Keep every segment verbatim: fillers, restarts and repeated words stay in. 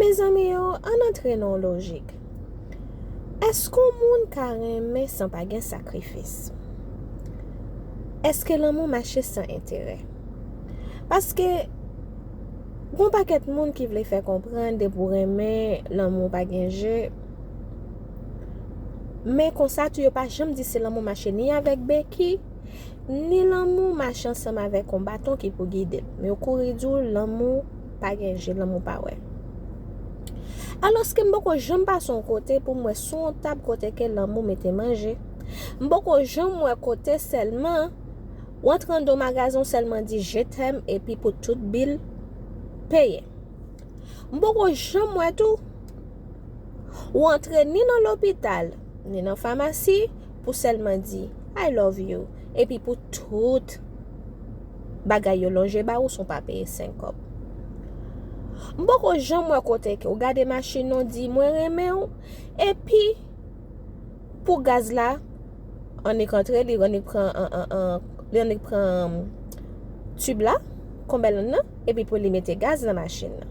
Mezanmi yo, ann antre nan yon lojik. Èske yon moun ka renmen san pa gen sakrifis? Èske lanmou mache san enterè? Paske gon pakèt moun ki vle fè konprann depi w renmen, lanmou pa gen je. Men konsa tou, yo pa janm di si lanmou mache ni avèk beki, ni lanmou mache ansanm avèk yon baton ki pou gide l. Men yo kouri di w lanmou pa gen je, lanmou pa wè. Alòske m poko janm pase yon kote pou m wè sou yon tab kote ke lanmou mete manje. M poko janm wè kote sèlman w antre anndan yon magazen, w sèlman di je t'aime epi pou tout bil peye. M poko janm wè tou w antre ni nan lopital, ni nan famasi pou sèlman di I love you, epi pou tout bagay yo lonje ba ou san w pa peye senk kòb. M poko janm wè kote ke w gade machin nan, w di mwen renmen w, epi pou gaz la, annik antre li, annik pran, an, an, an, li annik pran tib la, konbèl nan, epi pou li mete gaz nan machin nan.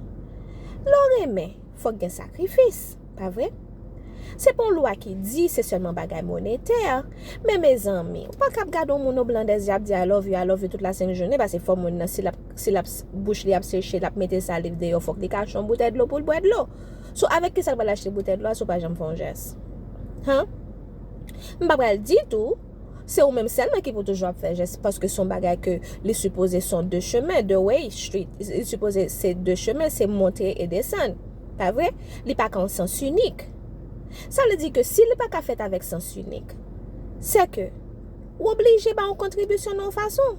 Lè w renmen, fòk gen sakrifis, pa vre? Se pa yon lwa ki di se sèlman bagay monetè, men mezanmi, ou pa kab gade yon moun o blan dèzye ap di I love you, I love you tout la sent jounen, paske fò moun nan, si l ap, si l ap, bouch li ap seche, l ap mete saliv deyò, fòk li ka achte yon boutèy dlo pou l bwè dlo. So, avèk kisa l pral achte boutèy dlo a si w pa janm fè yon jès? Han? M pa pral di tou, se ou menm sèlman ki pou toujou ap fè jès, paske se yon bagay ke li sipoze se yon de chemen, de way street. Li sipoze se de chemen, se monte e desann. Pa vre? Li pa ka yon sans inik. Sa vle di ke si li pa ka fèt avèk sans inik, se ke ou oblije ba yon kontribisyon nan yon fason.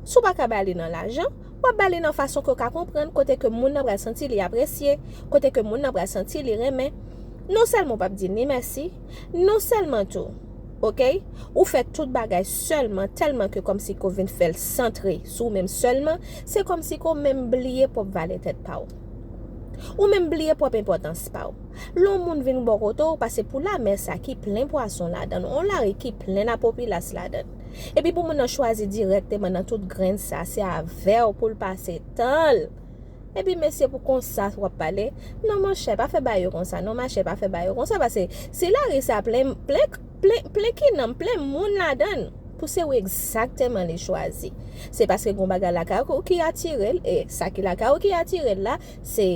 Si w pa ka ba li nan lajan, w ap ba li nan fason ke w ka konprann, kote ke moun nan pral santi li apresye, kote ke moun nan pral santi li renmen. Non sèlman w p ap di ni mèsi, non sèlman tou, oke, ou fè tout bagay sèlman tèlman ke kòmsi ke w vin fè l santre sou ou menm sèlman, se kòmsi ke w menm bliye pwòp valè tèt pa w. Ou menm bliye pwòp enpòtans pa w. Lè yon moun vin bò kote w, pase pou lamè sa ki plen pwason ladan l, yon lari ki plen lapopilas ladan l. Epi pou moun nan chwazi dirèkteman nan tout grenn sa, se avè w pou l pase tan l. Epi mesye, pou konsa w ap pale? Non, monchè, pa fè bagay yo konsa. Non, machè, pa fè bagay yo konsa, paske si lari sa plen, plen, plen, plen kinanm, plen moun ladan l, pou se ou egzakteman li chwazi. Se paske gon bagay lakay ou ki atire l, e sa ki lakay ou ki atire l la, se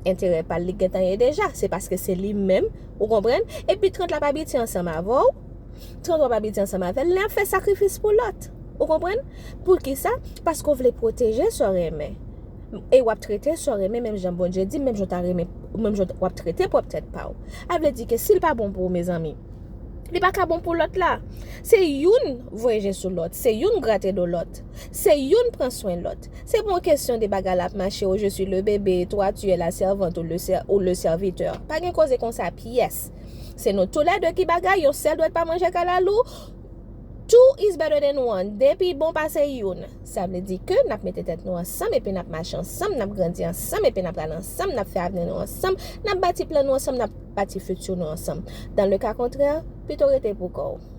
enterè pa l li gentan ye deja. Se paske se li menm, ou konprann? Epi trant la pa abitye ansanm avè w, trant w ap abitye ansanm avè l, li ap fè sakrifis pou lòt. Ou konprann? Poukisa? Paske w vle pwoteje sa w renmen. E w ap trete sa w renmen, menm jan Bondye di, menm jan w ta renmen, menm jan w ap trete pwòp tèt pa w. Sa vle di ke si l pa bon pou ou, mezanmi, li pa ka bon pou lòt la. Se youn voye je sou lòt, se youn grate do lòt, se youn pran swen lòt. Se pa yon kesyon de bagay la ap mache, oh, je suis le bébé, toi tu es la servante ou le ser-, ou le serviteur. Pa gen koze konsa pyès. Se nou toulède ki bagay, yon sèl dwèt pa manje kalalou. Two is better than one. De pi bon pase youn. Sa vle di ke n ap mete tèt nou ansanm, epi n ap mache ansanm, n ap grandi ansanm, epi n ap pral ansanm, n ap fè avni nou ansanm, n ap bati plan nou ansanm, n ap bati fiti nou ansanm. Dans le cas contraire, pito rete pou kò w.